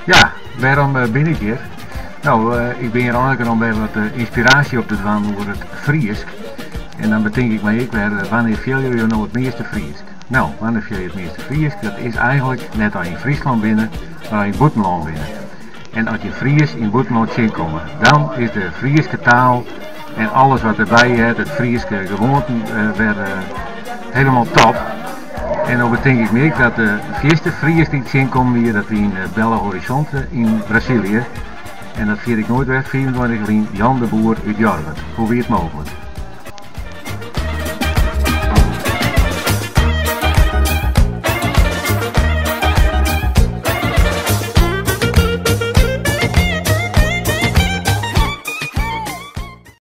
Ja, wêrom bin ik hjir? No, ik bin hjir eigentlik om wer wat ynspiraasje op te dwaan oer it Frysk. En dan betink ik my ek wer, wannear fiele jo no it measte Frysk? No, wannear fiele je it measte Frysk? Dat is eigentlik net as je yn Fryslân binne, mar as je yn it bûtenlân binne. En as je Fries yn it bûtenlân tsjinkomme, dan is de Fryske taal en alles wat derby heart, it Fryske gewoanten, wer helemaal top. En no betink ik my ek dat de fierste Fries dy't ik tsjinkommen wie, dat wie yn Belo Horizonte yn Brazilië. En dat ferjit ik noait wer, 25 jier lyn, Jan de Boer út Jorwert. Hoe wie it mooglik?